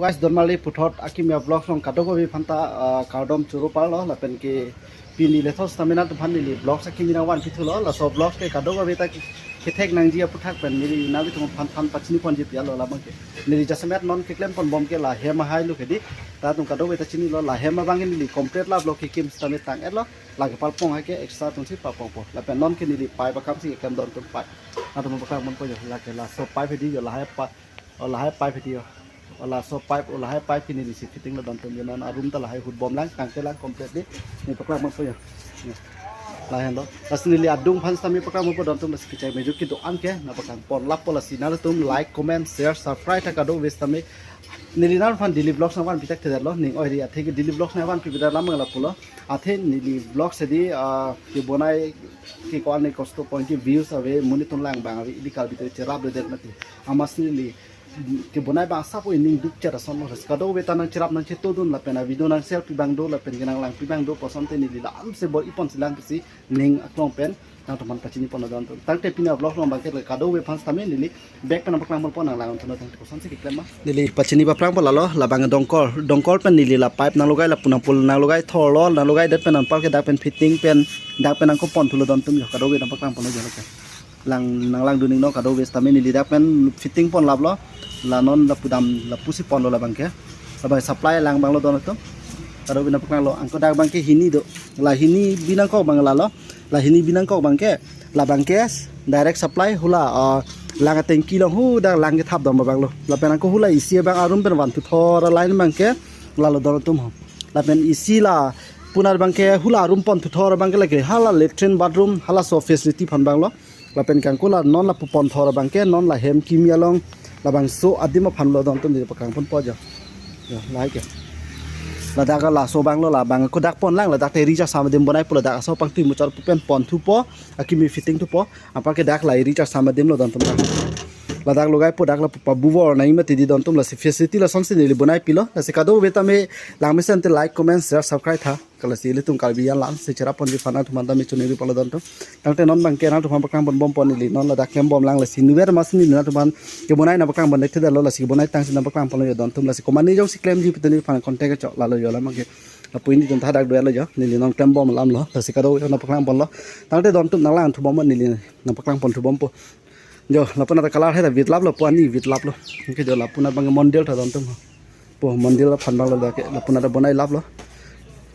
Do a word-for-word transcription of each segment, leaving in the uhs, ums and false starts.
Guys, Donmali puthot akimi a-vlog along kadokave aphanta, ah, kardom choro parlo, lapen ke pini lethos stamina atum aphan neli vlog akimi nangvanpithulo, laso vlog ke kadokave ta kethek nangji aputhak pen neli nanglitum aphan than pachini ponji pi alo labang ke. Neli jasemet non keklem ponbom ke la hem ahai lo ke di. Ta atum kadokave ta chinilo, la hem abang ke neli complete la vlog kekim stamina tang-etlo, la kepalpong hai ke extra atum si palpongpo. Lapen non ke neli pipe akam si keklem don atum pipe. Atum paklang ponpo jo, la ke laso pipe di jo, lahai pa, o lahai pipe di jo. O laso pipe, o lahai pipe ke neli si fitting lo don atum jo, non a-room ta lahai hutbom lang, tangte lang completely. Neli paklang ponpo jo. Lahenlo. Lasi neli adung aphan sitame paklang ponpo don atum, lasi kechai mejuk kedo-an ke nangpaklang pon lapo, lasi nanglitum like, comment, share, subscribe ta kadokave sitame. Neli nangliphan daily vlogs nangvanpi thakthedetlo, ning oi ri athe ke daily vlogs nangvanpipe det alam abang lapulo. Athe neli vlogs edi, ah, kebonai ke ko-an kosto point ke views ave, monit atum lang abang ave, ili Karbi ta cherapledet mati. Amatsi neli kebonai abang asap o ining dukchet ason lo. Kadokave ta nangcherap nangchetodun lapen a-video nangshare pi abang do lapen ke nanglangpi abang do pu asonte neli lamse bor-i ponsi lang pusi ning aklong pen nangtumphan pachini pon don atum. Tangte pini a-vlog along abang ke kadokave aphan sitame neli back pen nangpaklang ponpo, nanglang-un-tha non tangte kosonsi keklem ma. Neli pachini paplang pon lalo, labang dongkol, dongkol pen neli la pipe nanglogai, lapu nangpul nanglogai thorlo, nanglogaidet pen anpar ke dak pen fitting pen, dak pen nangkoponthulo don atum jo, kadokave nangpaklang ponlo jo lake. Lang nanglangdun ning no, kadokave sitame neli dak pen fitting pon laplo, la non lapu dam lapusi ponlo labang ke. Labang supply lang abang lo don atum. Kadokave nangpaklanglo, anke dak abang ke hini do. La hini bi nangkok abang lalo. La hini bi nangkok abang ke, labang ke direct supply hula, ah, lang a-tanki along hu dak lang kethap dam abang lo. Lapen anke hula isi abang a-room pen vanthuthor a-line abang ke lalo don atum ho. Lapen isi lapu anat abang ke hula a-room ponthuthor abang ke lake hala latrine bathroom halaso facility aphan abang lo. Lapen ke anke la non lapu ponthor abang ke non la hem kimi along labangso adim aphan lo don atum, neli paklang ponpo jo. Jo, lahai ke. Ladak laso abang lo, labang ke dak pon lang, ladak te ri charsam adim bonai po, ladak aso pangtui muchot pu pen ponthupo, akimi fitting thupo, anpar ke dak la ri charsam adim lo don atum. Ladak logaipo, dak lapu pabuvor nangji mati di don atum, lasi facility lasonsi neli bonaipilo, lasi kadokave tame langmesen te like, comment, share, subscribe tha. Kalasi ilitum Karbi an lamse cherap ponji aphan nangtumphan tame choningri palo don atum. Tangte non abang ke nangtumphan paklang ponbompo neli, non ladak klembom lang, lasi nuver mas neli nangtumphan kebonai nangpaklang pon thekthedetlo, lasi kebonai tangsi nangpaklang ponlo jo don atum, lasi komatne jongsi klemji pu te neliphan contact kechok lalo jo, labang ke. Lapu nelitum ta dak do-etlo jo, neli non klembom alam lo, lasi kadokave nangpaklang ponlo. Tangte don atum nanglang-un-thubom neli nangpaklang ponthubompo. Jo, lapu anat colour hai ta vitlaplo, pu ani vitlaplo. Anke jo lapu anat abang ke mondir tha don atum ho. Pu mondir aphan abang lo dak ke, lapu anat ta bonai laplo.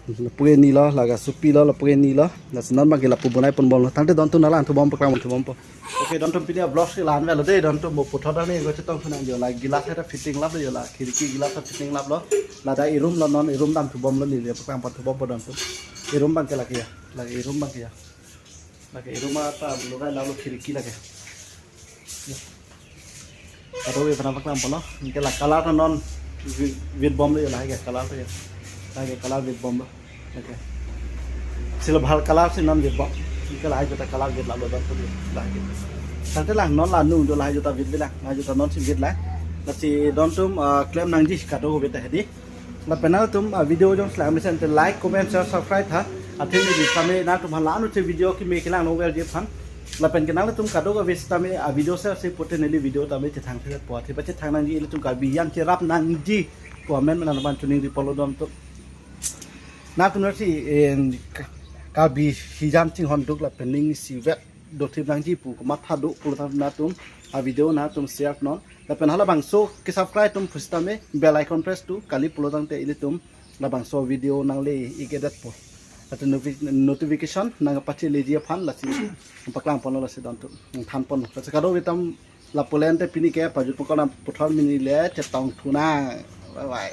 Lapu ke nilo, laga supi lo, lapu ke nilo. Lasi non abang ke lapu bonai ponbomlo. Tangte don atum nanglang-un-thubom, paklang ponthubompo. Okay, don atum pini a-vlog si la-an avelo de, don atum mo puthot ani ko chetong thu nang jo, la glass hai ta fitting laplo jo, la khirki glass ta fitting laplo. Ladak e-room lo, non e-room damthubomlo neli, paklang ponthubompo don atum. E-room abang ke lake ya, lake e-room abang ke ya. Lake e-room ta logai lalo khirki lake. Kadokave aphan nangpaklang ponlo. Anke la colour ta non vi-, vitbomlo jo, lahai ke colour ta jo. Lahai ke colour vitbomlo. Okay. Silver colour si non vitbom. Anke lahai jota colour vitlaplo don atum jo, lahai ke. Tangte lang non la nung do, lahai jota vitbe lang. Lahai jota nonsi vit lang. Lasi don atum, ah, klem nangji kadokave ta hedi. Lapen nangtum a-video jongsi langmesen te like, comment, share, subscribe tha. Athe neli tame nangtumphan la-an uche video kimi kelang nangverji aphan. Lapen ke nangtum kadokave sitame a-video share si pute neli video tame chethang thekpo. Athe pachethang nangji, ilitum Karbi an cherap nangji pu amen nangtumphan choningri palo don atum. Nangtum nasi, eh, Ka-, Karbi hijan chinghon duk lapen ning isivet dothip nangji pu komat tha do pulo tangte nangtum a-video nangtum share non. Lapen halabangso ke-subscribe atum pusitame bell icon press tha, kali pulo tangte ilitum labangso video nangle-ik-edetpo. Athe notifi-, notification nangpacheleji aphan lasi paklang ponlo, lasi don atum than ponlo. Lasi kadokave tame lapu le ante pini ke pajut pokona puthot mini le chetong thu nang. Bye bye.